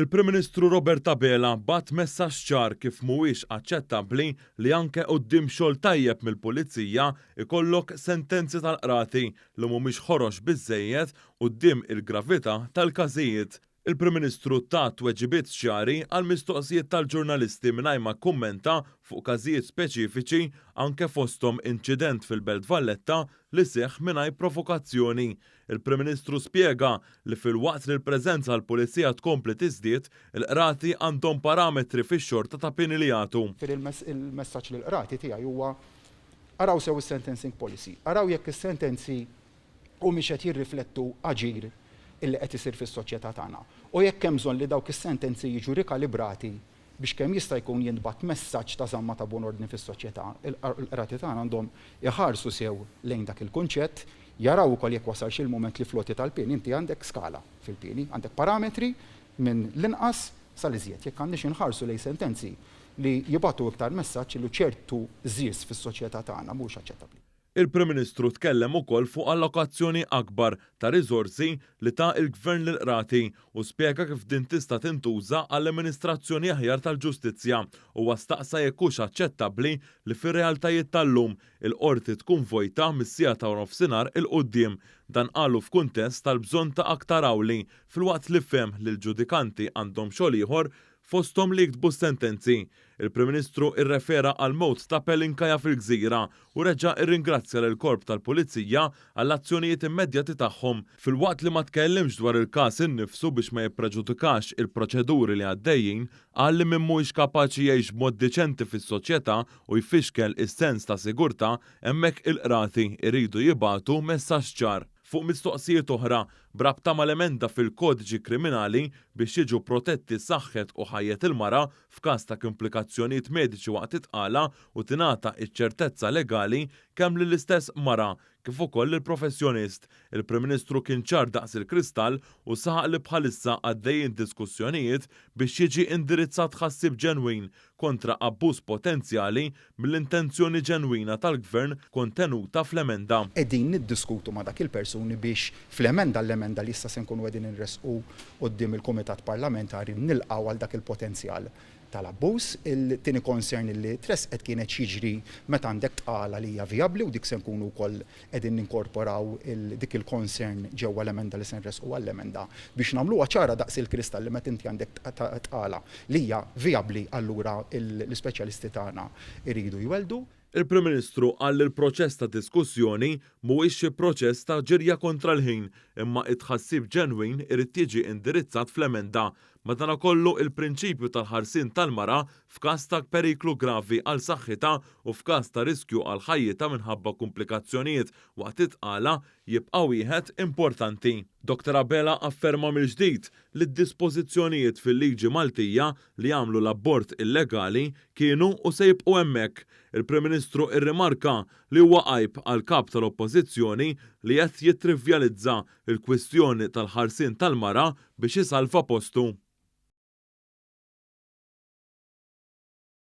Il-Prim Ministru Robert Abela bagħat messaġġ ċar kif mhuwiex aċċettabbli li anke quddiem xogħol tajjeb mill-Pulizija jkollok sentenzi tal-Qrati li mhumiex ħorox biżżejjed quddiem il-gravità tal-każijiet. Il-Prim Ministru ta tweġibiet ċari għall-mistoqsijiet tal-ġurnalisti mingħajr ma kkummenta fuq każijiet speċifiċi anke fosthom inċident fil-Belt Valletta li seħħ mingħajr provokazzjoni. Il-Prim Ministru spjega li filwaqt li l-preżenza tal-Pulizija tkompli tiżdied, il-Qrati għandhom parametri fix-xorta ta' pieni li jagħtu. Il-messaġġ lill-Qrati tiegħi huwa araw sew is-sentencing policy, araw jekk is-sentenzi humiex qed jirriflettu aġir illi qed isir fis-soċjetà tagħna u jekk hemm bżonn li dawk is-sentenzi jiġu rikalibrati biex kemm jista' jkun jintbagħat messaġġ ta' żamma ta' buon ordni fis-soċjetà. Il-qrati tagħna għandhom iħarsu sew lejn dak il-kunċett, jaraw ukoll jekk wasalx il-mument li fl-għoti tal-pieni inti għandek skala fil-pieni, għandek parametri minn l-inqas sal-iżjed, jekk għandniex inħarsu lejn sentenzi li jibagħtu iktar messaġġ illi ċertu żies fis-soċjetà tagħna mhuwiex aċċettabbli. Il-Prim Ministru tkellem ukoll fuq allokazzjoni akbar ta' riżorsi li ta l-Gvern lill-Qrati u spjega kif din tista' tintuża għall-amministrazzjoni aħjar tal-ġustizzja. Huwa staqsa jekk hux aċċettabbli li fir-realtajiet tal-lum, il-Qorti tkun vojta mis-siegħa ta' nofsinhar 'il quddiem. Dan qalu f'kuntest tal-bżonn ta' aktar awli, filwaqt li fehem li l-ġudikanti għandhom xogħol ieħor fosthom li jiktbu s-sentenzi. Il-Prim Ministru rrefera għall-mewt ta' Pelin Kaya fil-Gżira u reġa' rringrazzja lill-Korp tal-Pulizija għall-azzjonijiet immedjati tagħhom. Filwaqt li ma tkellimx dwar il-każ innifsu biex ma jippreġudikax il-proċeduri li għaddejjin, qal li min mhuwiex kapaċi jgħix b'mod diċenti fis-soċjetà u jfixkel is-sens ta' sigurtà, hemmhekk il-Qrati jridu jibagħtu messaġġ ċar. Fuq mistoqsijiet oħra, b'rabta mal-emenda fil-Kodiċi Kriminali biex jiġu protetti saħħet u ħajjet il-mara f'każ ta' kumplikazzjonijiet mediċi waqt it-tqala u tingħata ċ-ċertezza legali kemm lill-istess mara kif ukoll lill-professjonist, il-Prim Ministru kien ċar daqs il-kristall u saħaq li bħalissa għaddejjin diskussjonijiet biex jiġi indirizzat tħassib ġenwin kontra abbuż potenzjali mill-intenzjoni ġenwina tal-Gvern kontenuta fl-emenda. Qegħdin niddiskutu ma' dak il-persuni biex fl-emenda l-emenda li issa se nkunu qegħdin inressqu quddiem il-Kumitat Parlamentari nilqgħu għal dak il-potenzjal tal-abbuż. Il-tieni concern li tressqet kienet x'jiġri meta għandek tqala li hija vijabbli u dik se nkunu wkoll qegħdin ninkorporaw dik il-concern ġewwa l-emenda li se nressqu għall-emenda biex nagħmluha ċara daqs il-kristall li meta inti għandek tqala li hija vijabbli allura l-ispeċjalisti tagħna jridu jwelldu. Il-Prim Ministru qal li l-proċess ta' diskussjoni mhuwiex xi proċess ta' ġirja kontra l-ħin imma t-tħassib ġenwin irid jiġi indirizzat fl-emenda. Madanakollu il-prinċipju tal-ħarsien tal-mara f'każ ta' periklu gravi għal saħħitha u f'każ ta' riskju għal ħajjitha minħabba kumplikazzjonijiet waqt it-tqala jibqa' wieħed importanti. Dottor Abela afferma mill-ġdid li d-dispożizzjonijiet fil-liġi Maltija li jagħmlu l-abort illegali kienu u se jibqgħu hemmhekk. Il-Prim Ministru rrimarka li huwa għajb għall-Kap tal-Oppożizzjoni li qed jittrivjalizza l-kwistjoni tal-ħarsien tal-mara biex isalva postu.